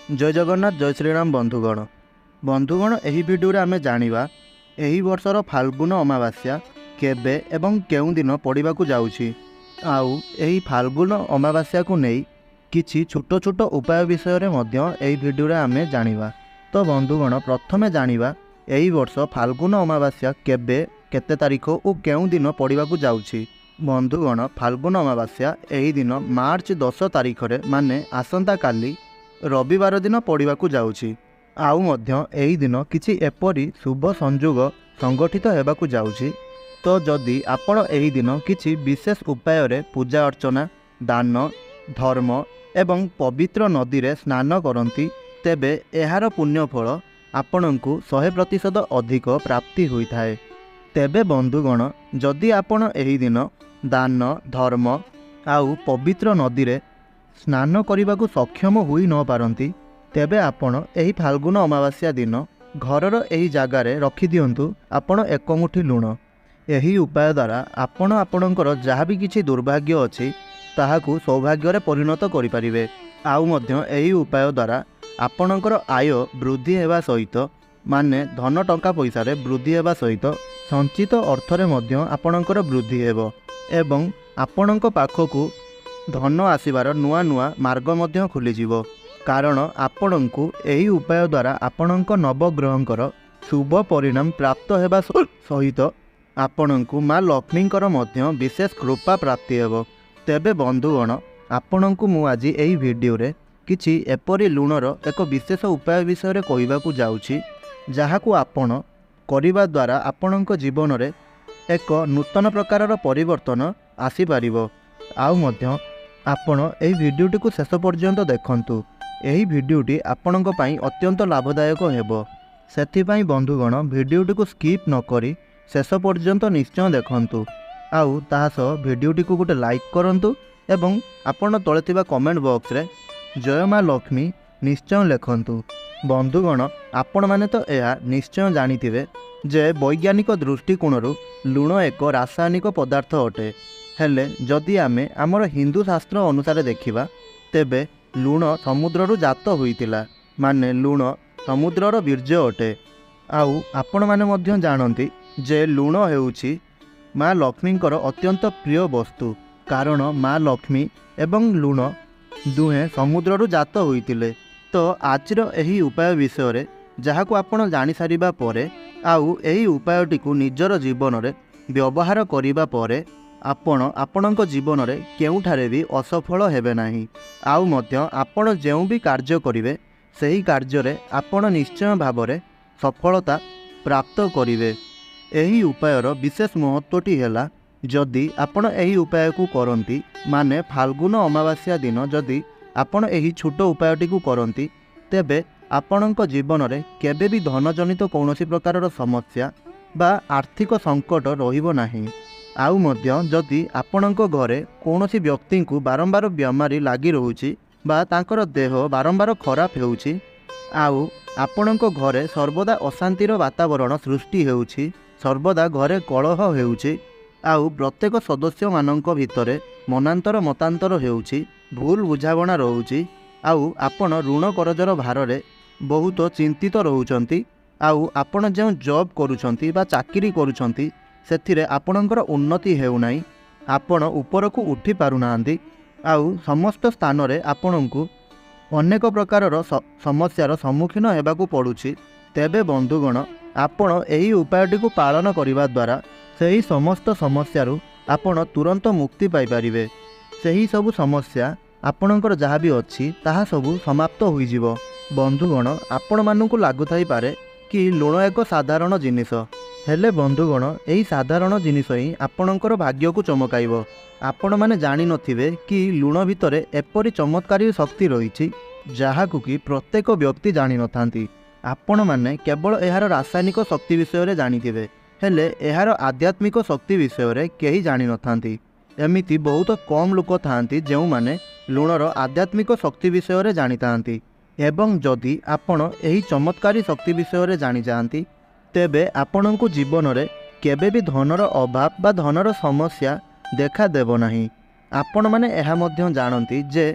ଜୟ ଜଗନ୍ନାଥ, ଜୟ ଶ୍ରୀରାମ ବନ୍ଧୁଗଣ। ବନ୍ଧୁଗଣ, ଏହି ଭିଡ଼ିଓରେ ଆମେ ଜାଣିବା ଏହି ବର୍ଷର ଫାଲ୍ଗୁନ ଅମାବାସ୍ୟା କେବେ ଏବଂ କେଉଁ ଦିନ ପଡ଼ିବାକୁ ଯାଉଛି, ଆଉ ଏହି ଫାଲ୍ଗୁନ ଅମାବାସ୍ୟାକୁ ନେଇ କିଛି ଛୋଟ ଛୋଟ ଉପାୟ ବିଷୟରେ ମଧ୍ୟ ଏହି ଭିଡ଼ିଓରେ ଆମେ ଜାଣିବା। ତ ବନ୍ଧୁଗଣ, ପ୍ରଥମେ ଜାଣିବା ଏହି ବର୍ଷ ଫାଲ୍ଗୁନ ଅମାବାସ୍ୟା କେବେ, କେତେ ତାରିଖ ଓ କେଉଁ ଦିନ ପଡ଼ିବାକୁ ଯାଉଛି। ବନ୍ଧୁଗଣ, ଫାଲ୍ଗୁନ ଅମାବାସ୍ୟା ଏହି ଦିନ ମାର୍ଚ୍ଚ 10 ତାରିଖରେ, ମାନେ ଆସନ୍ତାକାଲି ରବିବାର ଦିନ ପଡ଼ିବାକୁ ଯାଉଛି। ଆଉ ମଧ୍ୟ ଏହି ଦିନ କିଛି ଏପରି ଶୁଭ ସଂଯୋଗ ସଂଗଠିତ ହେବାକୁ ଯାଉଛି, ତ ଯଦି ଆପଣ ଏହି ଦିନ କିଛି ବିଶେଷ ଉପାୟରେ ପୂଜା ଅର୍ଚ୍ଚନା, ଦାନ ଧର୍ମ ଏବଂ ପବିତ୍ର ନଦୀରେ ସ୍ନାନ କରନ୍ତି, ତେବେ ଏହାର ପୁଣ୍ୟଫଳ ଆପଣଙ୍କୁ 100% ଅଧିକ ପ୍ରାପ୍ତି ହୋଇଥାଏ। ତେବେ ବନ୍ଧୁଗଣ, ଯଦି ଆପଣ ଏହି ଦିନ ଦାନ ଧର୍ମ ଆଉ ପବିତ୍ର ନଦୀରେ ସ୍ନାନ କରିବାକୁ ସକ୍ଷମ ହୋଇ ନପାରନ୍ତି, ତେବେ ଆପଣ ଏହି ଫାଲ୍ଗୁନ ଅମାବାସ୍ୟା ଦିନ ଘରର ଏହି ଜାଗାରେ ରଖିଦିଅନ୍ତୁ ଆପଣ ଏକ ମୁଠି ଲୁଣ। ଏହି ଉପାୟ ଦ୍ୱାରା ଆପଣ ଆପଣଙ୍କର ଯାହା ବି କିଛି ଦୁର୍ଭାଗ୍ୟ ଅଛି, ତାହାକୁ ସୌଭାଗ୍ୟରେ ପରିଣତ କରିପାରିବେ। ଆଉ ମଧ୍ୟ ଏହି ଉପାୟ ଦ୍ୱାରା ଆପଣଙ୍କର ଆୟ ବୃଦ୍ଧି ହେବା ସହିତ, ମାନେ ଧନ ଟଙ୍କା ପଇସାରେ ବୃଦ୍ଧି ହେବା ସହିତ ସଞ୍ଚିତ ଅର୍ଥରେ ମଧ୍ୟ ଆପଣଙ୍କର ବୃଦ୍ଧି ହେବ ଏବଂ ଆପଣଙ୍କ ପାଖକୁ ଧନ ଆସିବାର ନୂଆ ନୂଆ ମାର୍ଗ ମଧ୍ୟ ଖୋଲିଯିବ। କାରଣ ଆପଣଙ୍କୁ ଏହି ଉପାୟ ଦ୍ୱାରା ଆପଣଙ୍କ ନବଗ୍ରହଙ୍କର ଶୁଭ ପରିଣାମ ପ୍ରାପ୍ତ ହେବା ସହିତ ଆପଣଙ୍କୁ ମା ଲକ୍ଷ୍ମୀଙ୍କର ମଧ୍ୟ ବିଶେଷ କୃପା ପ୍ରାପ୍ତି ହେବ। ତେବେ ବନ୍ଧୁଗଣ, ଆପଣଙ୍କୁ ମୁଁ ଆଜି ଏହି ଭିଡ଼ିଓରେ କିଛି ଏପରି ଲୁଣର ଏକ ବିଶେଷ ଉପାୟ ବିଷୟରେ କହିବାକୁ ଯାଉଛି, ଯାହାକୁ ଆପଣ କରିବା ଦ୍ୱାରା ଆପଣଙ୍କ ଜୀବନରେ ଏକ ନୂତନ ପ୍ରକାରର ପରିବର୍ତ୍ତନ ଆସିପାରିବ। ଆଉ ମଧ୍ୟ ଆପଣ ଏହି ଭିଡ଼ିଓଟିକୁ ଶେଷ ପର୍ଯ୍ୟନ୍ତ ଦେଖନ୍ତୁ। ଏହି ଭିଡ଼ିଓଟି ଆପଣଙ୍କ ପାଇଁ ଅତ୍ୟନ୍ତ ଲାଭଦାୟକ ହେବ। ସେଥିପାଇଁ ବନ୍ଧୁଗଣ, ଭିଡ଼ିଓଟିକୁ ସ୍କିପ୍ ନକରି ଶେଷ ପର୍ଯ୍ୟନ୍ତ ନିଶ୍ଚୟ ଦେଖନ୍ତୁ। ଆଉ ତାହା ସହ ଭିଡ଼ିଓଟିକୁ ଗୋଟେ ଲାଇକ୍ କରନ୍ତୁ ଏବଂ ଆପଣ ତଳେ ଥିବା କମେଣ୍ଟ ବକ୍ସରେ ଜୟ ମା ଲକ୍ଷ୍ମୀ ନିଶ୍ଚୟ ଲେଖନ୍ତୁ। ବନ୍ଧୁଗଣ, ଆପଣମାନେ ତ ଏହା ନିଶ୍ଚୟ ଜାଣିଥିବେ ଯେ ବୈଜ୍ଞାନିକ ଦୃଷ୍ଟିକୋଣରୁ ଲୁଣ ଏକ ରାସାୟନିକ ପଦାର୍ଥ ଅଟେ। ହେଲେ ଯଦି ଆମେ ଆମର ହିନ୍ଦୁ ଶାସ୍ତ୍ର ଅନୁସାରେ ଦେଖିବା, ତେବେ ଲୁଣ ସମୁଦ୍ରରୁ ଜାତ ହୋଇଥିଲା, ମାନେ ଲୁଣ ସମୁଦ୍ରର ବୀର୍ଯ୍ୟ ଅଟେ। ଆଉ ଆପଣମାନେ ମଧ୍ୟ ଜାଣନ୍ତି ଯେ ଲୁଣ ହେଉଛି ମା ଲକ୍ଷ୍ମୀଙ୍କର ଅତ୍ୟନ୍ତ ପ୍ରିୟ ବସ୍ତୁ, କାରଣ ମା ଲକ୍ଷ୍ମୀ ଏବଂ ଲୁଣ ଦୁହେଁ ସମୁଦ୍ରରୁ ଜାତ ହୋଇଥିଲେ। ତ ଆଜିର ଏହି ଉପାୟ ବିଷୟରେ ଯାହାକୁ ଆପଣ ଜାଣିସାରିବା ପରେ ଆଉ ଏହି ଉପାୟଟିକୁ ନିଜର ଜୀବନରେ ବ୍ୟବହାର କରିବା ପରେ ଆପଣ ଆପଣଙ୍କ ଜୀବନରେ କେଉଁଠାରେ ବି ଅସଫଳ ହେବେ ନାହିଁ। ଆଉ ମଧ୍ୟ ଆପଣ ଯେଉଁ ବି କାର୍ଯ୍ୟ କରିବେ, ସେହି କାର୍ଯ୍ୟରେ ଆପଣ ନିଶ୍ଚୟ ଭାବରେ ସଫଳତା ପ୍ରାପ୍ତ କରିବେ। ଏହି ଉପାୟର ବିଶେଷ ମହତ୍ତ୍ୱଟି ହେଲା, ଯଦି ଆପଣ ଏହି ଉପାୟକୁ କରନ୍ତି, ମାନେ ଫାଲ୍ଗୁନ ଅମାବାସ୍ୟା ଦିନ ଯଦି ଆପଣ ଏହି ଛୋଟ ଉପାୟଟିକୁ କରନ୍ତି, ତେବେ ଆପଣଙ୍କ ଜୀବନରେ କେବେ ବି ଧନଜନିତ କୌଣସି ପ୍ରକାରର ସମସ୍ୟା ବା ଆର୍ଥିକ ସଙ୍କଟ ରହିବ ନାହିଁ। ଆଉ ମଧ୍ୟ ଯଦି ଆପଣଙ୍କ ଘରେ କୌଣସି ବ୍ୟକ୍ତିଙ୍କୁ ବାରମ୍ବାର ବେମାରୀ ଲାଗି ରହୁଛି ବା ତାଙ୍କର ଦେହ ବାରମ୍ବାର ଖରାପ ହେଉଛି, ଆଉ ଆପଣଙ୍କ ଘରେ ସର୍ବଦା ଅଶାନ୍ତିର ବାତାବରଣ ସୃଷ୍ଟି ହେଉଛି, ସର୍ବଦା ଘରେ କଳହ ହେଉଛି, ଆଉ ପ୍ରତ୍ୟେକ ସଦସ୍ୟମାନଙ୍କ ଭିତରେ ମନାନ୍ତର ମତାନ୍ତର ହେଉଛି, ଭୁଲ ବୁଝାମଣା ରହୁଛି, ଆଉ ଆପଣ ଋଣ କରଜର ଭାରରେ ବହୁତ ଚିନ୍ତିତ ରହୁଛନ୍ତି, ଆଉ ଆପଣ ଯେଉଁ ଜବ୍ କରୁଛନ୍ତି ବା ଚାକିରି କରୁଛନ୍ତି ସେଥିରେ ଆପଣଙ୍କର ଉନ୍ନତି ହେଉନାହିଁ, ଆପଣ ଉପରକୁ ଉଠି ପାରୁନାହାନ୍ତି, ଆଉ ସମସ୍ତ ସ୍ଥାନରେ ଆପଣଙ୍କୁ ଅନେକ ପ୍ରକାରର ସମସ୍ୟାର ସମ୍ମୁଖୀନ ହେବାକୁ ପଡ଼ୁଛି, ତେବେ ବନ୍ଧୁଗଣ, ଆପଣ ଏହି ଉପାୟଟିକୁ ପାଳନ କରିବା ଦ୍ୱାରା ସେହି ସମସ୍ତ ସମସ୍ୟାରୁ ଆପଣ ତୁରନ୍ତ ମୁକ୍ତି ପାଇପାରିବେ। ସେହି ସବୁ ସମସ୍ୟା ଆପଣଙ୍କର ଯାହା ବି ଅଛି, ତାହା ସବୁ ସମାପ୍ତ ହୋଇଯିବ। ବନ୍ଧୁଗଣ, ଆପଣମାନଙ୍କୁ ଲାଗୁଥାଇପାରେ କି ଲୁଣ ଏକ ସାଧାରଣ ଜିନିଷ। ହେଲେ ବନ୍ଧୁଗଣ, ଏହି ସାଧାରଣ ଜିନିଷ ହିଁ ଆପଣଙ୍କର ଭାଗ୍ୟକୁ ଚମକାଇବ। ଆପଣମାନେ ଜାଣିନଥିବେ କି ଲୁଣ ଭିତରେ ଏପରି ଚମତ୍କାରୀ ଶକ୍ତି ରହିଛି, ଯାହାକୁ କି ପ୍ରତ୍ୟେକ ବ୍ୟକ୍ତି ଜାଣିନଥାନ୍ତି। ଆପଣମାନେ କେବଳ ଏହାର ରାସାୟନିକ ଶକ୍ତି ବିଷୟରେ ଜାଣିଥିବେ, ହେଲେ ଏହାର ଆଧ୍ୟାତ୍ମିକ ଶକ୍ତି ବିଷୟରେ କେହି ଜାଣିନଥାନ୍ତି। ଏମିତି ବହୁତ କମ୍ ଲୋକ ଥାଆନ୍ତି ଯେଉଁମାନେ ଲୁଣର ଆଧ୍ୟାତ୍ମିକ ଶକ୍ତି ବିଷୟରେ ଜାଣିଥାନ୍ତି। ଏବଂ ଯଦି ଆପଣ ଏହି ଚମତ୍କାରୀ ଶକ୍ତି ବିଷୟରେ ଜାଣିଯାଆନ୍ତି, ତେବେ ଆପଣଙ୍କୁ ଜୀବନରେ କେବେ ବି ଧନର ଅଭାବ ବା ଧନର ସମସ୍ୟା ଦେଖା ଦେବ ନାହିଁ। ଆପଣମାନେ ଏହା ମଧ୍ୟ ଜାଣନ୍ତି ଯେ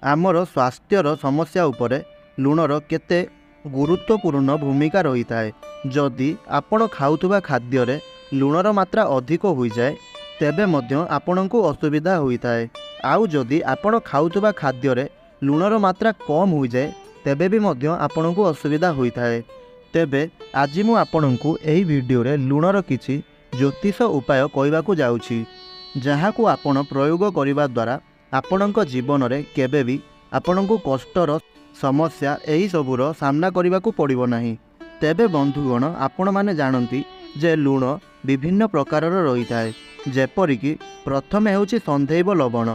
ଆମର ସ୍ୱାସ୍ଥ୍ୟର ସମସ୍ୟା ଉପରେ ଲୁଣର କେତେ ଗୁରୁତ୍ୱପୂର୍ଣ୍ଣ ଭୂମିକା ରହିଥାଏ। ଯଦି ଆପଣ ଖାଉଥିବା ଖାଦ୍ୟରେ ଲୁଣର ମାତ୍ରା ଅଧିକ ହୋଇଯାଏ, ତେବେ ମଧ୍ୟ ଆପଣଙ୍କୁ ଅସୁବିଧା ହୋଇଥାଏ। ଆଉ ଯଦି ଆପଣ ଖାଉଥିବା ଖାଦ୍ୟରେ ଲୁଣର ମାତ୍ରା କମ୍ ହୋଇଯାଏ, ତେବେ ବି ମଧ୍ୟ ଆପଣଙ୍କୁ ଅସୁବିଧା ହୋଇଥାଏ। ତେବେ ଆଜି ମୁଁ ଆପଣଙ୍କୁ ଏହି ଭିଡ଼ିଓରେ ଲୁଣର କିଛି ଜ୍ୟୋତିଷ ଉପାୟ କହିବାକୁ ଯାଉଛି, ଯାହାକୁ ଆପଣ ପ୍ରୟୋଗ କରିବା ଦ୍ୱାରା ଆପଣଙ୍କ ଜୀବନରେ କେବେ ବି ଆପଣଙ୍କୁ କଷ୍ଟର ସମସ୍ୟା ଏହିସବୁର ସାମ୍ନା କରିବାକୁ ପଡ଼ିବ ନାହିଁ। ତେବେ ବନ୍ଧୁଗଣ, ଆପଣମାନେ ଜାଣନ୍ତି ଯେ ଲୁଣ ବିଭିନ୍ନ ପ୍ରକାରର ରହିଥାଏ। ଯେପରିକି ପ୍ରଥମେ ହେଉଛି ସନ୍ଧୈବ ଲବଣ,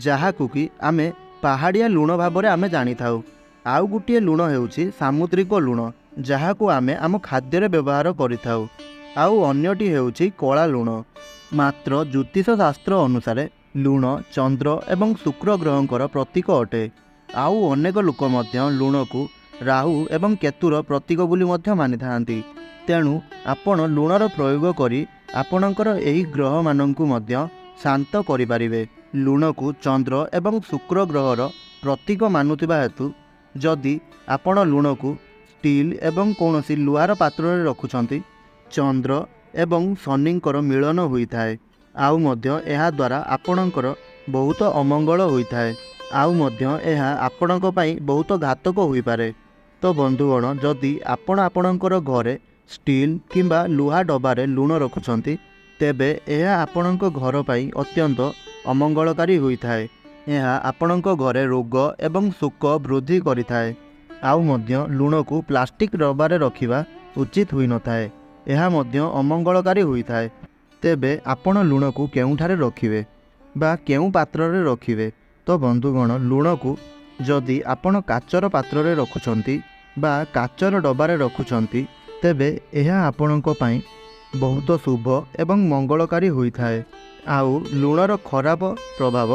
ଯାହାକୁ କି ଆମେ ପାହାଡ଼ିଆ ଲୁଣ ଭାବରେ ଆମେ ଜାଣିଥାଉ। ଆଉ ଗୋଟିଏ ଲୁଣ ହେଉଛି ସାମୁଦ୍ରିକ ଲୁଣ, ଯାହାକୁ ଆମେ ଆମ ଖାଦ୍ୟରେ ବ୍ୟବହାର କରିଥାଉ। ଆଉ ଅନ୍ୟଟି ହେଉଛି କଳା ଲୁଣ। ମାତ୍ର ଜ୍ୟୋତିଷ ଶାସ୍ତ୍ର ଅନୁସାରେ ଲୁଣ ଚନ୍ଦ୍ର ଏବଂ ଶୁକ୍ର ଗ୍ରହଙ୍କର ପ୍ରତୀକ ଅଟେ। ଆଉ ଅନେକ ଲୋକ ମଧ୍ୟ ଲୁଣକୁ ରାହୁ ଏବଂ କେତୁର ପ୍ରତୀକ ବୋଲି ମଧ୍ୟ ମାନିଥାନ୍ତି। ତେଣୁ ଆପଣ ଲୁଣର ପ୍ରୟୋଗ କରି ଆପଣଙ୍କର ଏହି ଗ୍ରହମାନଙ୍କୁ ମଧ୍ୟ ଶାନ୍ତ କରିପାରିବେ। ଲୁଣକୁ ଚନ୍ଦ୍ର ଏବଂ ଶୁକ୍ର ଗ୍ରହର ପ୍ରତୀକ ମାନୁଥିବା ହେତୁ ଯଦି ଆପଣ ଲୁଣକୁ ଷ୍ଟିଲ୍ ଏବଂ କୌଣସି ଲୁହାର ପାତ୍ରରେ ରଖୁଛନ୍ତି, ଚନ୍ଦ୍ର ଏବଂ ଶନିଙ୍କର ମିଳନ ହୋଇଥାଏ। ଆଉ ମଧ୍ୟ ଏହାଦ୍ୱାରା ଆପଣଙ୍କର ବହୁତ ଅମଙ୍ଗଳ ହୋଇଥାଏ। ଆଉ ମଧ୍ୟ ଏହା ଆପଣଙ୍କ ପାଇଁ ବହୁତ ଘାତକ ହୋଇପାରେ। ତ ବନ୍ଧୁଗଣ, ଯଦି ଆପଣ ଆପଣଙ୍କର ଘରେ ଷ୍ଟିଲ୍ କିମ୍ବା ଲୁହା ଡବାରେ ଲୁଣ ରଖୁଛନ୍ତି, ତେବେ ଏହା ଆପଣଙ୍କ ଘର ପାଇଁ ଅତ୍ୟନ୍ତ ଅମଙ୍ଗଳକାରୀ ହୋଇଥାଏ। ଏହା ଆପଣଙ୍କ ଘରେ ରୋଗ ଏବଂ ଶୋକ ବୃଦ୍ଧି କରିଥାଏ। ଆଉ ମଧ୍ୟ ଲୁଣକୁ ପ୍ଲାଷ୍ଟିକ୍ ଡବାରେ ରଖିବା ଉଚିତ ହୋଇନଥାଏ, ଏହା ମଧ୍ୟ ଅମଙ୍ଗଳକାରୀ ହୋଇଥାଏ। ତେବେ ଆପଣ ଲୁଣକୁ କେଉଁଠାରେ ରଖିବେ ବା କେଉଁ ପାତ୍ରରେ ରଖିବେ? ତ ବନ୍ଧୁଗଣ, ଲୁଣକୁ ଯଦି ଆପଣ କାଚର ପାତ୍ରରେ ରଖୁଛନ୍ତି ବା କାଚର ଡବାରେ ରଖୁଛନ୍ତି, ତେବେ ଏହା ଆପଣଙ୍କ ପାଇଁ ବହୁତ ଶୁଭ ଏବଂ ମଙ୍ଗଳକାରୀ ହୋଇଥାଏ। ଆଉ ଲୁଣର ଖରାପ ପ୍ରଭାବ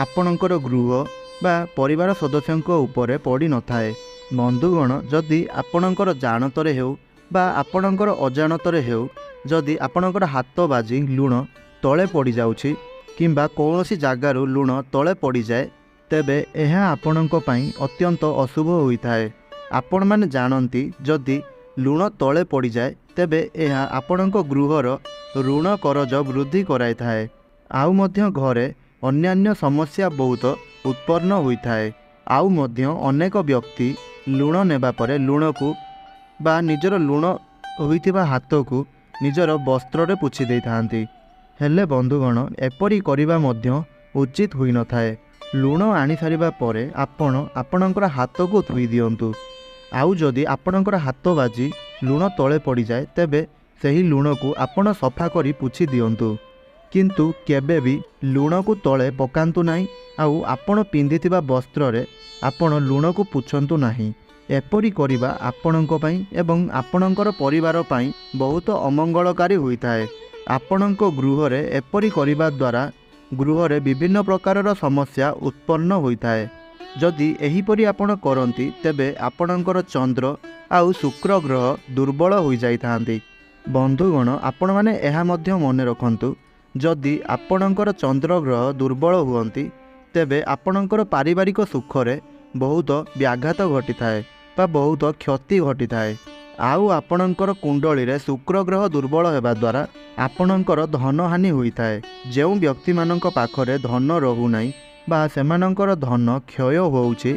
ଆପଣଙ୍କର ଗୃହ ବା ପରିବାର ସଦସ୍ୟଙ୍କ ଉପରେ ପଡ଼ିନଥାଏ। ବନ୍ଧୁଗଣ, ଯଦି ଆପଣଙ୍କର ଜାଣତରେ ହେଉ ବା ଆପଣଙ୍କର ଅଜାଣତରେ ହେଉ, ଯଦି ଆପଣଙ୍କର ହାତ ବାଜି ଲୁଣ ତଳେ ପଡ଼ିଯାଉଛି କିମ୍ବା କୌଣସି ଜାଗାରୁ ଲୁଣ ତଳେ ପଡ଼ିଯାଏ, ତେବେ ଏହା ଆପଣଙ୍କ ପାଇଁ ଅତ୍ୟନ୍ତ ଅଶୁଭ ହୋଇଥାଏ। ଆପଣମାନେ ଜାଣନ୍ତି, ଯଦି ଲୁଣ ତଳେ ପଡ଼ିଯାଏ ତେବେ ଏହା ଆପଣଙ୍କ ଗୃହର ଋଣ କରଜ ବୃଦ୍ଧି କରାଇଥାଏ। ଆଉ ମଧ୍ୟ ଘରେ ଅନ୍ୟାନ୍ୟ ସମସ୍ୟା ବହୁତ ଉତ୍ପନ୍ନ ହୋଇଥାଏ। ଆଉ ମଧ୍ୟ ଅନେକ ବ୍ୟକ୍ତି ଲୁଣ ନେବା ପରେ ଲୁଣକୁ ବା ନିଜର ଲୁଣ ହୋଇଥିବା ହାତକୁ ନିଜର ବସ୍ତ୍ରରେ ପୋଛି ଦେଇଥାନ୍ତି। ହେଲେ ବନ୍ଧୁଗଣ, ଏପରି କରିବା ମଧ୍ୟ ଉଚିତ ହୋଇନଥାଏ। ଲୁଣ ଆଣିସାରିବା ପରେ ଆପଣ ଆପଣଙ୍କର ହାତକୁ ଧୋଇ ଦିଅନ୍ତୁ। ଆଉ ଯଦି ଆପଣଙ୍କର ହାତ ବାଜି ଲୁଣ ତଳେ ପଡ଼ିଯାଏ, ତେବେ ସେହି ଲୁଣକୁ ଆପଣ ସଫା କରି ପୋଛି ଦିଅନ୍ତୁ। କିନ୍ତୁ କେବେ ବି ଲୁଣକୁ ତଳେ ପକାନ୍ତୁ ନାହିଁ, ଆଉ ଆପଣ ପିନ୍ଧିଥିବା ବସ୍ତ୍ରରେ ଆପଣ ଲୁଣକୁ ପୋଛନ୍ତୁ ନାହିଁ। ଏପରି କରିବା ଆପଣଙ୍କ ପାଇଁ ଏବଂ ଆପଣଙ୍କର ପରିବାର ପାଇଁ ବହୁତ ଅମଙ୍ଗଳକାରୀ ହୋଇଥାଏ। ଆପଣଙ୍କ ଗୃହରେ ଏପରି କରିବା ଦ୍ୱାରା ଗୃହରେ ବିଭିନ୍ନ ପ୍ରକାରର ସମସ୍ୟା ଉତ୍ପନ୍ନ ହୋଇଥାଏ। ଯଦି ଏହିପରି ଆପଣ କରନ୍ତି, ତେବେ ଆପଣଙ୍କର ଚନ୍ଦ୍ର ଆଉ ଶୁକ୍ର ଗ୍ରହ ଦୁର୍ବଳ ହୋଇଯାଇଥାନ୍ତି। ବନ୍ଧୁଗଣ, ଆପଣମାନେ ଏହା ମଧ୍ୟ ମନେ ରଖନ୍ତୁ, ଯଦି ଆପଣଙ୍କର ଚନ୍ଦ୍ର ଗ୍ରହ ଦୁର୍ବଳ ହୁଅନ୍ତି, ତେବେ ଆପଣଙ୍କର ପାରିବାରିକ ସୁଖରେ ବହୁତ ବ୍ୟାଘାତ ଘଟିଥାଏ ବା ବହୁତ କ୍ଷତି ଘଟିଥାଏ। ଆଉ ଆପଣଙ୍କର କୁଣ୍ଡଳୀରେ ଶୁକ୍ର ଗ୍ରହ ଦୁର୍ବଳ ହେବା ଦ୍ୱାରା ଆପଣଙ୍କର ଧନହାନି ହୋଇଥାଏ। ଯେଉଁ ବ୍ୟକ୍ତିମାନଙ୍କ ପାଖରେ ଧନ ରହୁନାହିଁ ବା ସେମାନଙ୍କର ଧନ କ୍ଷୟ ହେଉଛି,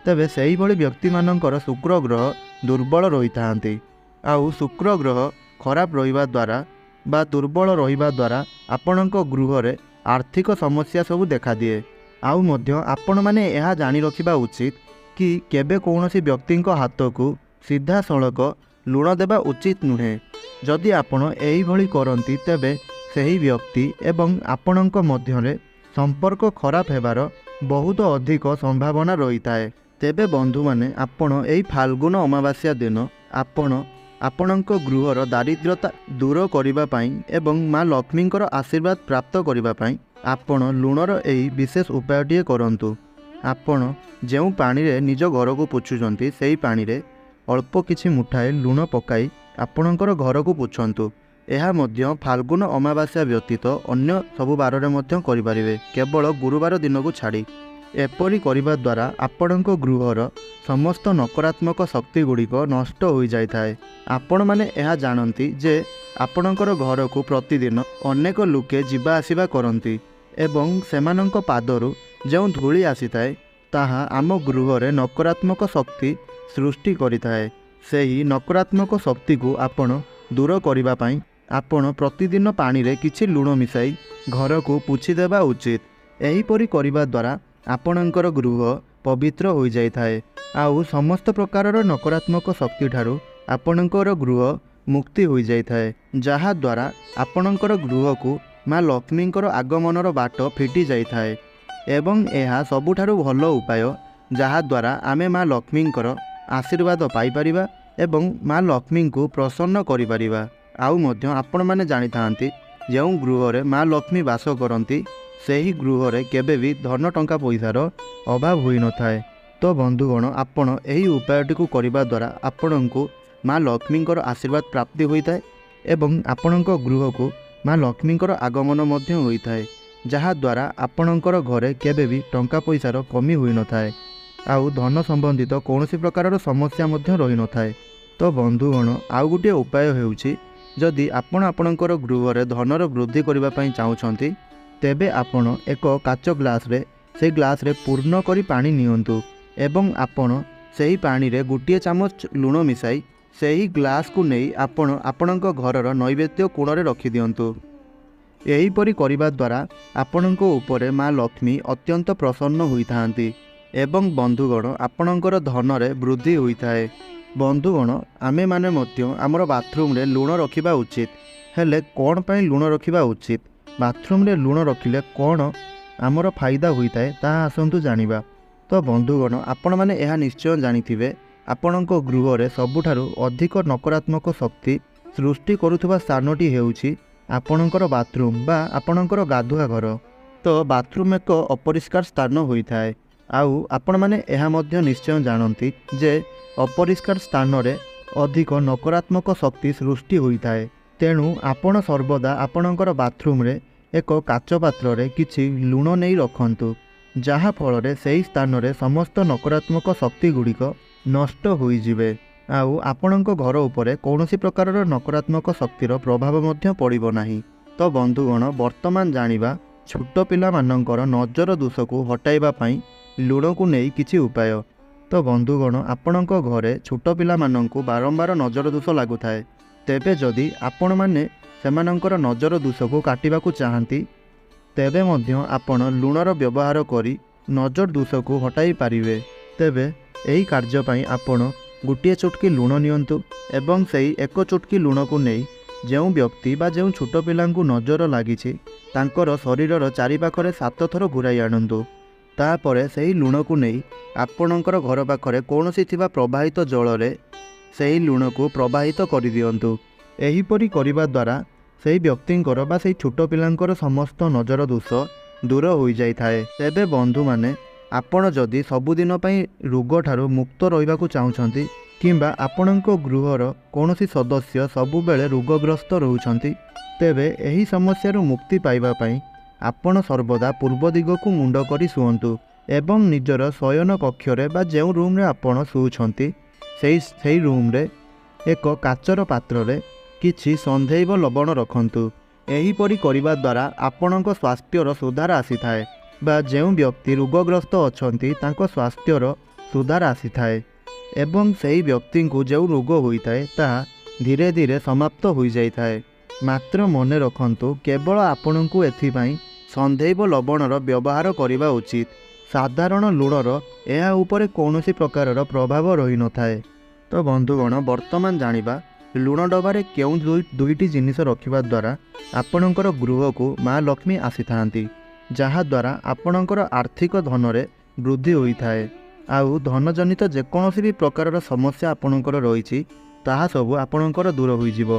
ତେବେ ସେହିଭଳି ବ୍ୟକ୍ତିମାନଙ୍କର ଶୁକ୍ର ଗ୍ରହ ଦୁର୍ବଳ ରହିଥାନ୍ତି। ଆଉ ଶୁକ୍ର ଗ୍ରହ ଖରାପ ରହିବା ଦ୍ୱାରା ବା ଦୁର୍ବଳ ରହିବା ଦ୍ୱାରା ଆପଣଙ୍କ ଗୃହରେ ଆର୍ଥିକ ସମସ୍ୟା ସବୁ ଦେଖାଦିଏ। ଆଉ ମଧ୍ୟ ଆପଣମାନେ ଏହା ଜାଣି ରଖିବା ଉଚିତ କି କେବେ କୌଣସି ବ୍ୟକ୍ତିଙ୍କ ହାତକୁ ସିଧାସଳଖ ଲୁଣ ଦେବା ଉଚିତ ନୁହେଁ। ଯଦି ଆପଣ ଏହିଭଳି କରନ୍ତି, ତେବେ ସେହି ବ୍ୟକ୍ତି ଏବଂ ଆପଣଙ୍କ ମଧ୍ୟରେ ସମ୍ପର୍କ ଖରାପ ହେବାର ବହୁତ ଅଧିକ ସମ୍ଭାବନା ରହିଥାଏ। ତେବେ ବନ୍ଧୁମାନେ, ଆପଣ ଏହି ଫାଲ୍ଗୁନ ଅମାବାସ୍ୟା ଦିନ ଆପଣ ଆପଣଙ୍କ ଗୃହର ଦାରିଦ୍ର୍ୟତା ଦୂର କରିବା ପାଇଁ ଏବଂ ମା ଲକ୍ଷ୍ମୀଙ୍କର ଆଶୀର୍ବାଦ ପ୍ରାପ୍ତ କରିବା ପାଇଁ ଆପଣ ଲୁଣର ଏହି ବିଶେଷ ଉପାୟଟିଏ କରନ୍ତୁ। ଆପଣ ଯେଉଁ ପାଣିରେ ନିଜ ଘରକୁ ପୋଛୁଛନ୍ତି, ସେହି ପାଣିରେ ଅଳ୍ପ କିଛି ମୁଠାଏ ଲୁଣ ପକାଇ ଆପଣଙ୍କର ଘରକୁ ପୋଛନ୍ତୁ। ଏହା ମଧ୍ୟ ଫାଲ୍ଗୁନ ଅମାବାସ୍ୟା ବ୍ୟତୀତ ଅନ୍ୟ ସବୁ ବାରରେ ମଧ୍ୟ କରିପାରିବେ, କେବଳ ଗୁରୁବାର ଦିନକୁ ଛାଡ଼ି। ଏପରି କରିବା ଦ୍ୱାରା ଆପଣଙ୍କ ଗୃହର ସମସ୍ତ ନକାରାତ୍ମକ ଶକ୍ତି ଗୁଡ଼ିକ ନଷ୍ଟ ହୋଇଯାଇଥାଏ। ଆପଣମାନେ ଏହା ଜାଣନ୍ତି ଯେ ଆପଣଙ୍କର ଘରକୁ ପ୍ରତିଦିନ ଅନେକ ଲୋକେ ଯିବା ଆସିବା କରନ୍ତି ଏବଂ ସେମାନଙ୍କ ପାଦରୁ ଯେଉଁ ଧୂଳି ଆସିଥାଏ, ତାହା ଆମ ଗୃହରେ ନକାରାତ୍ମକ ଶକ୍ତି ସୃଷ୍ଟି କରିଥାଏ। ସେହି ନକାରାତ୍ମକ ଶକ୍ତିକୁ ଆପଣ ଦୂର କରିବା ପାଇଁ ଆପଣ ପ୍ରତିଦିନ ପାଣିରେ କିଛି ଲୁଣ ମିଶାଇ ଘରକୁ ପୋଛିଦେବା ଉଚିତ। ଏହିପରି କରିବା ଦ୍ୱାରା ଆପଣଙ୍କର ଗୃହ ପବିତ୍ର ହୋଇଯାଇଥାଏ ଆଉ ସମସ୍ତ ପ୍ରକାରର ନକାରାତ୍ମକ ଶକ୍ତିଠାରୁ ଆପଣଙ୍କର ଗୃହ ମୁକ୍ତି ହୋଇଯାଇଥାଏ, ଯାହାଦ୍ୱାରା ଆପଣଙ୍କର ଗୃହକୁ ମା ଲକ୍ଷ୍ମୀଙ୍କର ଆଗମନର ବାଟ ଫିଟି ଯାଇଥାଏ। ଏବଂ ଏହା ସବୁଠାରୁ ଭଲ ଉପାୟ, ଯାହାଦ୍ୱାରା ଆମେ ମା ଲକ୍ଷ୍ମୀଙ୍କର ଆଶୀର୍ବାଦ ପାଇପାରିବା ଏବଂ ମା ଲକ୍ଷ୍ମୀଙ୍କୁ ପ୍ରସନ୍ନ କରିପାରିବା। ଆଉ ମଧ୍ୟ ଆପଣମାନେ ଜାଣିଥାନ୍ତି, ଯେଉଁ ଗୃହରେ ମା ଲକ୍ଷ୍ମୀ ବାସ କରନ୍ତି ସେହି ଗୃହରେ କେବେ ବି ଧନ ଟଙ୍କା ପଇସାର ଅଭାବ ହୋଇନଥାଏ। ତ ବନ୍ଧୁଗଣ, ଆପଣ ଏହି ଉପାୟଟିକୁ କରିବା ଦ୍ୱାରା ଆପଣଙ୍କୁ ମା ଲକ୍ଷ୍ମୀଙ୍କର ଆଶୀର୍ବାଦ ପ୍ରାପ୍ତି ହୋଇଥାଏ ଏବଂ ଆପଣଙ୍କ ଗୃହକୁ ମା ଲକ୍ଷ୍ମୀଙ୍କର ଆଗମନ ମଧ୍ୟ ହୋଇଥାଏ, ଯାହାଦ୍ୱାରା ଆପଣଙ୍କର ଘରେ କେବେ ବି ଟଙ୍କା ପଇସାର କମି ହୋଇନଥାଏ ଆଉ ଧନ ସମ୍ବନ୍ଧିତ କୌଣସି ପ୍ରକାରର ସମସ୍ୟା ମଧ୍ୟ ରହିନଥାଏ। ତ ବନ୍ଧୁଗଣ, ଆଉ ଗୋଟିଏ ଉପାୟ ହେଉଛି, ଯଦି ଆପଣ ଆପଣଙ୍କର ଗୃହରେ ଧନର ବୃଦ୍ଧି କରିବା ପାଇଁ ଚାହୁଁଛନ୍ତି, ତେବେ ଆପଣ ଏକ କାଚ ଗ୍ଲାସରେ, ସେଇ ଗ୍ଲାସରେ ପୂର୍ଣ୍ଣ କରି ପାଣି ନିଅନ୍ତୁ ଏବଂ ଆପଣ ସେହି ପାଣିରେ ଗୋଟିଏ ଚାମଚ ଲୁଣ ମିଶାଇ ସେହି ଗ୍ଲାସକୁ ନେଇ ଆପଣ ଆପଣଙ୍କ ଘରର ନୈବେଦ୍ୟ କୋଣରେ ରଖିଦିଅନ୍ତୁ। ଏହିପରି କରିବା ଦ୍ୱାରା ଆପଣଙ୍କ ଉପରେ ମା ଲକ୍ଷ୍ମୀ ଅତ୍ୟନ୍ତ ପ୍ରସନ୍ନ ହୋଇଥାନ୍ତି ଏବଂ ବନ୍ଧୁଗଣ, ଆପଣଙ୍କର ଧନରେ ବୃଦ୍ଧି ହୋଇଥାଏ। ବନ୍ଧୁଗଣ, ଆମେମାନେ ମଧ୍ୟ ଆମର ବାଥରୁମରେ ଲୁଣ ରଖିବା ଉଚିତ। ହେଲେ କ'ଣ ପାଇଁ ଲୁଣ ରଖିବା ଉଚିତ? ବାଥରୁମରେ ଲୁଣ ରଖିଲେ କ'ଣ ଆମର ଫାଇଦା ହୋଇଥାଏ, ତାହା ଆସନ୍ତୁ ଜାଣିବା। ତ ବନ୍ଧୁଗଣ, ଆପଣମାନେ ଏହା ନିଶ୍ଚୟ ଜାଣିଥିବେ, ଆପଣଙ୍କ ଗୃହରେ ସବୁଠାରୁ ଅଧିକ ନକାରାତ୍ମକ ଶକ୍ତି ସୃଷ୍ଟି କରୁଥିବା ସ୍ଥାନଟି ହେଉଛି ଆପଣଙ୍କର ବାଥରୁମ୍ ବା ଆପଣଙ୍କର ଗାଧୁଆ ଘର। ତ ବାଥରୁମ୍ ଏକ ଅପରିଷ୍କାର ସ୍ଥାନ ହୋଇଥାଏ ଆଉ ଆପଣମାନେ ଏହା ମଧ୍ୟ ନିଶ୍ଚୟ ଜାଣନ୍ତି ଯେ ଅପରିଷ୍କାର ସ୍ଥାନରେ ଅଧିକ ନକାରାତ୍ମକ ଶକ୍ତି ସୃଷ୍ଟି ହୋଇଥାଏ। ତେଣୁ ଆପଣ ସର୍ବଦା ଆପଣଙ୍କର ବାଥରୁମ୍ରେ ଏକ କାଚ ପାତ୍ରରେ କିଛି ଲୁଣ ନେଇ ରଖନ୍ତୁ, ଯାହାଫଳରେ ସେହି ସ୍ଥାନରେ ସମସ୍ତ ନକାରାତ୍ମକ ଶକ୍ତି ଗୁଡ଼ିକ ନଷ୍ଟ ହୋଇଯିବେ ଆଉ ଆପଣଙ୍କ ଘର ଉପରେ କୌଣସି ପ୍ରକାରର ନକାରାତ୍ମକ ଶକ୍ତିର ପ୍ରଭାବ ମଧ୍ୟ ପଡ଼ିବ ନାହିଁ। ତ ବନ୍ଧୁଗଣ, ବର୍ତ୍ତମାନ ଜାଣିବା ଛୋଟ ପିଲାମାନଙ୍କର ନଜର ଦୋଷକୁ ହଟାଇବା ପାଇଁ ଲୁଣକୁ ନେଇ କିଛି ଉପାୟ। ତ ବନ୍ଧୁଗଣ, ଆପଣଙ୍କ ଘରେ ଛୋଟ ପିଲାମାନଙ୍କୁ ବାରମ୍ବାର ନଜର ଦୋଷ ଲାଗୁଥାଏ, ତେବେ ଯଦି ଆପଣମାନେ ସେମାନଙ୍କର ନଜର ଦୋଷକୁ କାଟିବାକୁ ଚାହାନ୍ତି, ତେବେ ମଧ୍ୟ ଆପଣ ଲୁଣର ବ୍ୟବହାର କରି ନଜର ଦୋଷକୁ ହଟାଇ ପାରିବେ। ତେବେ ଏହି କାର୍ଯ୍ୟ ପାଇଁ ଆପଣ ଗୋଟିଏ ଚୁଟକି ଲୁଣ ନିଅନ୍ତୁ ଏବଂ ସେହି ଏକ ଚୁଟକି ଲୁଣକୁ ନେଇ ଯେଉଁ ବ୍ୟକ୍ତି ବା ଯେଉଁ ଛୋଟ ପିଲାଙ୍କୁ ନଜର ଲାଗିଛି ତାଙ୍କର ଶରୀରର ଚାରିପାଖରେ 7 ଥର ଘୁରାଇ ଆଣନ୍ତୁ। ତାପରେ ସେହି ଲୁଣକୁ ନେଇ ଆପଣଙ୍କର ଘର ପାଖରେ କୌଣସି ଥିବା ପ୍ରବାହିତ ଜଳରେ ସେହି ଲୁଣକୁ ପ୍ରବାହିତ କରିଦିଅନ୍ତୁ। ଏହିପରି କରିବା ଦ୍ୱାରା ସେହି ବ୍ୟକ୍ତିଙ୍କର ବା ସେହି ଛୋଟ ପିଲାଙ୍କର ସମସ୍ତ ନଜର ଦୋଷ ଦୂର ହୋଇଯାଇଥାଏ। ତେବେ ବନ୍ଧୁମାନେ, ଆପଣ ଯଦି ସବୁଦିନ ପାଇଁ ରୋଗଠାରୁ ମୁକ୍ତ ରହିବାକୁ ଚାହୁଁଛନ୍ତି କିମ୍ବା ଆପଣଙ୍କ ଗୃହର କୌଣସି ସଦସ୍ୟ ସବୁବେଳେ ରୋଗଗ୍ରସ୍ତ ରହୁଛନ୍ତି, ତେବେ ଏହି ସମସ୍ୟାରୁ ମୁକ୍ତି ପାଇବା ପାଇଁ ଆପଣ ସର୍ବଦା ପୂର୍ବ ଦିଗକୁ ମୁଣ୍ଡ କରି ଶୁଅନ୍ତୁ ଏବଂ ନିଜର ଶୟନ କକ୍ଷରେ ବା ଯେଉଁ ରୁମ୍ରେ ଆପଣ ଶୋଉଛନ୍ତି ସେଇ ରୁମ୍ରେ ଏକ କାଚର ପାତ୍ରରେ କିଛି ସନ୍ଧେଇବ ଲବଣ ରଖନ୍ତୁ। ଏହିପରି କରିବା ଦ୍ୱାରା ଆପଣଙ୍କ ସ୍ୱାସ୍ଥ୍ୟର ସୁଧାର ଆସିଥାଏ ବା ଯେଉଁ ବ୍ୟକ୍ତି ରୋଗଗ୍ରସ୍ତ ଅଛନ୍ତି ତାଙ୍କ ସ୍ୱାସ୍ଥ୍ୟର ସୁଧାର ଆସିଥାଏ ଏବଂ ସେହି ବ୍ୟକ୍ତିଙ୍କୁ ଯେଉଁ ରୋଗ ହୋଇଥାଏ ତାହା ଧୀରେ ଧୀରେ ସମାପ୍ତ ହୋଇଯାଇଥାଏ। ମାତ୍ର ମନେ ରଖନ୍ତୁ, କେବଳ ଆପଣଙ୍କୁ ଏଥିପାଇଁ ସନ୍ଧେଇବ ଲବଣର ବ୍ୟବହାର କରିବା ଉଚିତ। ସାଧାରଣ ଲୁଣର ଏହା ଉପରେ କୌଣସି ପ୍ରକାରର ପ୍ରଭାବ ରହିନଥାଏ। ତ ବନ୍ଧୁଗଣ, ବର୍ତ୍ତମାନ ଜାଣିବା ଲୁଣ ଡବାରେ କେଉଁ ଦୁଇଟି ଜିନିଷ ରଖିବା ଦ୍ୱାରା ଆପଣଙ୍କର ଗୃହକୁ ମା ଲକ୍ଷ୍ମୀ ଆସିଥାନ୍ତି, ଯାହାଦ୍ୱାରା ଆପଣଙ୍କର ଆର୍ଥିକ ଧନରେ ବୃଦ୍ଧି ହୋଇଥାଏ ଆଉ ଧନଜନିତ ଯେକୌଣସି ବି ପ୍ରକାରର ସମସ୍ୟା ଆପଣଙ୍କର ରହିଛି ତାହା ସବୁ ଆପଣଙ୍କର ଦୂର ହୋଇଯିବ।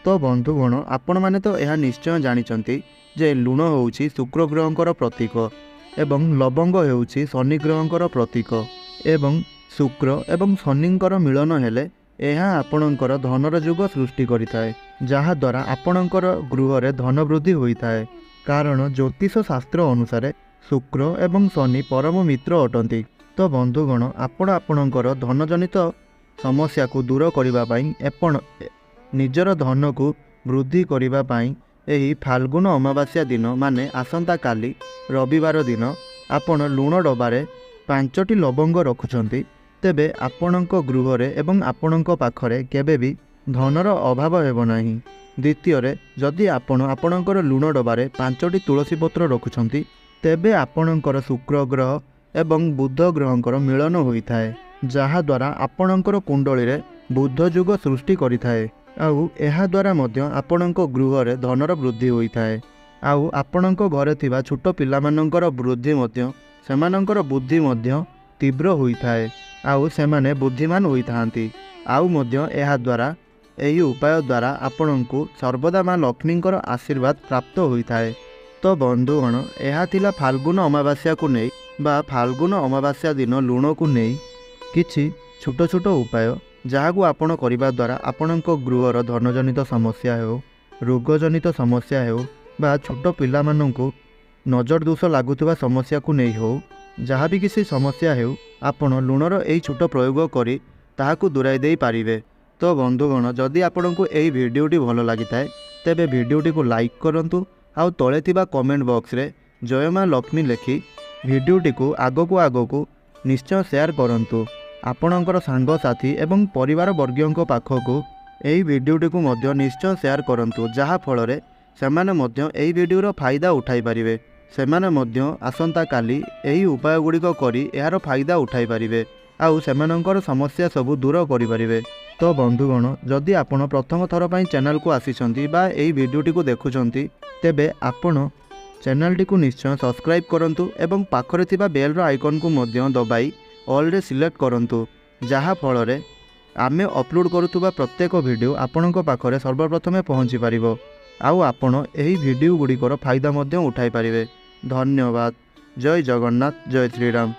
ତ ବନ୍ଧୁଗଣ, ଆପଣମାନେ ତ ଏହା ନିଶ୍ଚୟ ଜାଣିଛନ୍ତି ଯେ ଲୁଣ ହେଉଛି ଶୁକ୍ର ଗ୍ରହଙ୍କର ପ୍ରତୀକ ଏବଂ ଲବଙ୍ଗ ହେଉଛି ଶନି ଗ୍ରହଙ୍କର ପ୍ରତୀକ ଏବଂ ଶୁକ୍ର ଏବଂ ଶନିଙ୍କର ମିଳନ ହେଲେ ଏହା ଆପଣଙ୍କର ଧନର ଯୁଗ ସୃଷ୍ଟି କରିଥାଏ, ଯାହାଦ୍ୱାରା ଆପଣଙ୍କର ଗୃହରେ ଧନ ବୃଦ୍ଧି ହୋଇଥାଏ। କାରଣ ଜ୍ୟୋତିଷ ଶାସ୍ତ୍ର ଅନୁସାରେ ଶୁକ୍ର ଏବଂ ଶନି ପରମ ମିତ୍ର ଅଟନ୍ତି। ତ ବନ୍ଧୁଗଣ, ଆପଣ ଆପଣଙ୍କର ଧନଜନିତ ସମସ୍ୟାକୁ ଦୂର କରିବା ପାଇଁ ଆପଣ ନିଜର ଧନକୁ ବୃଦ୍ଧି କରିବା ପାଇଁ ଏହି ଫାଲ୍ଗୁନ ଅମାବାସ୍ୟା ଦିନ, ମାନେ ଆସନ୍ତାକାଲି ରବିବାର ଦିନ ଆପଣ ଲୁଣ ଡବାରେ 5ଟି ଲବଙ୍ଗ ରଖୁଛନ୍ତି, ତେବେ ଆପଣଙ୍କ ଗୃହରେ ଏବଂ ଆପଣଙ୍କ ପାଖରେ କେବେ ବି ଧନର ଅଭାବ ହେବ ନାହିଁ। ଦ୍ୱିତୀୟରେ, ଯଦି ଆପଣ ଆପଣଙ୍କର ଲୁଣ ଡବାରେ 5ଟି ତୁଳସୀ ପତ୍ର ରଖୁଛନ୍ତି, ତେବେ ଆପଣଙ୍କର ଶୁକ୍ର ଗ୍ରହ ଏବଂ ବୁଧ ଗ୍ରହଙ୍କର ମିଳନ ହୋଇଥାଏ, ଯାହାଦ୍ୱାରା ଆପଣଙ୍କର କୁଣ୍ଡଳୀରେ ବୁଧ ଯୁଗ ସୃଷ୍ଟି କରିଥାଏ। ଆଉ ଏହାଦ୍ୱାରା ମଧ୍ୟ ଆପଣଙ୍କ ଗୃହରେ ଧନର ବୃଦ୍ଧି ହୋଇଥାଏ। ଆଉ ଆପଣଙ୍କ ଘରେ ଥିବା ଛୋଟ ପିଲାମାନଙ୍କର ବୃଦ୍ଧି ମଧ୍ୟ, ସେମାନଙ୍କର ବୁଦ୍ଧି ମଧ୍ୟ ତୀବ୍ର ହୋଇଥାଏ ଆଉ ସେମାନେ ବୁଦ୍ଧିମାନ ହୋଇଥାନ୍ତି। ଆଉ ମଧ୍ୟ ଏହାଦ୍ୱାରା, ଏହି ଉପାୟ ଦ୍ୱାରା ଆପଣଙ୍କୁ ସର୍ବଦା ମା ଲକ୍ଷ୍ମୀଙ୍କର ଆଶୀର୍ବାଦ ପ୍ରାପ୍ତ ହୋଇଥାଏ। ତ ବନ୍ଧୁଗଣ, ଏହା ଥିଲା ଫାଲ୍ଗୁନ ଅମାବାସ୍ୟାକୁ ନେଇ ବା ଫାଲ୍ଗୁନ ଅମାବାସ୍ୟା ଦିନ ଲୁଣକୁ ନେଇ କିଛି ଛୋଟ ଛୋଟ ଉପାୟ, ଯାହାକୁ ଆପଣ କରିବା ଦ୍ୱାରା ଆପଣଙ୍କ ଗୃହର ଧନଜନିତ ସମସ୍ୟା ହେଉ, ରୋଗଜନିତ ସମସ୍ୟା ହେଉ ବା ଛୋଟ ପିଲାମାନଙ୍କୁ ନଜର ଦୋଷ ଲାଗୁଥିବା ସମସ୍ୟାକୁ ନେଇ ହେଉ, ଯାହା ବି କିଛି ସମସ୍ୟା ହେଉ, ଆପଣ ଲୁଣର ଏହି ଛୋଟ ପ୍ରୟୋଗ କରି ତାହାକୁ ଦୂରାଇ ଦେଇପାରିବେ। ତ ବନ୍ଧୁଗଣ, ଯଦି ଆପଣଙ୍କୁ ଏହି ଭିଡ଼ିଓଟି ଭଲ ଲାଗିଥାଏ, ତେବେ ଭିଡ଼ିଓଟିକୁ ଲାଇକ୍ କରନ୍ତୁ ଆଉ ତଳେ ଥିବା କମେଣ୍ଟ ବକ୍ସରେ ଜୟ ମା ଲକ୍ଷ୍ମୀ ଲେଖି ଭିଡ଼ିଓଟିକୁ ଆଗକୁ ଆଗକୁ ନିଶ୍ଚୟ ସେୟାର କରନ୍ତୁ। ଆପଣଙ୍କର ସାଙ୍ଗସାଥି ଏବଂ ପରିବାର ବର୍ଗୀୟଙ୍କ ପାଖକୁ ଏହି ଭିଡ଼ିଓଟିକୁ ମଧ୍ୟ ନିଶ୍ଚୟ ସେୟାର କରନ୍ତୁ, ଯାହାଫଳରେ ସେମାନେ ମଧ୍ୟ ଏହି ଭିଡ଼ିଓର ଫାଇଦା ଉଠାଇ ପାରିବେ। ସେମାନେ ମଧ୍ୟ ଆସନ୍ତାକାଲି ଏହି ଉପାୟ ଗୁଡ଼ିକ କରି ଏହାର ଫାଇଦା ଉଠାଇ ପାରିବେ ଆଉ ସେମାନଙ୍କର ସମସ୍ୟା ସବୁ ଦୂର କରିପାରିବେ। ତ ବନ୍ଧୁଗଣ, ଯଦି ଆପଣ ପ୍ରଥମ ଥର ପାଇଁ ଚ୍ୟାନେଲକୁ ଆସିଛନ୍ତି ବା ଏହି ଭିଡ଼ିଓଟିକୁ ଦେଖୁଛନ୍ତି, ତେବେ ଆପଣ ଚ୍ୟାନେଲଟିକୁ ନିଶ୍ଚୟ ସବସ୍କ୍ରାଇବ୍ କରନ୍ତୁ ଏବଂ ପାଖରେ ଥିବା ବେଲ୍ର ଆଇକନ୍କୁ ମଧ୍ୟ ଦବାଇ ଅଲ୍ରେ ସିଲେକ୍ଟ କରନ୍ତୁ, ଯାହାଫଳରେ ଆମେ ଅପଲୋଡ଼ କରୁଥିବା ପ୍ରତ୍ୟେକ ଭିଡ଼ିଓ ଆପଣଙ୍କ ପାଖରେ ସର୍ବପ୍ରଥମେ ପହଞ୍ଚି ପାରିବ ଆଉ ଆପଣ ଏହି ଭିଡ଼ିଓ ଗୁଡ଼ିକର ଫାଇଦା ମଧ୍ୟ ଉଠାଇ ପାରିବେ। ଧନ୍ୟବାଦ। ଜୟ ଜଗନ୍ନାଥ, ଜୟ ଶ୍ରୀରାମ।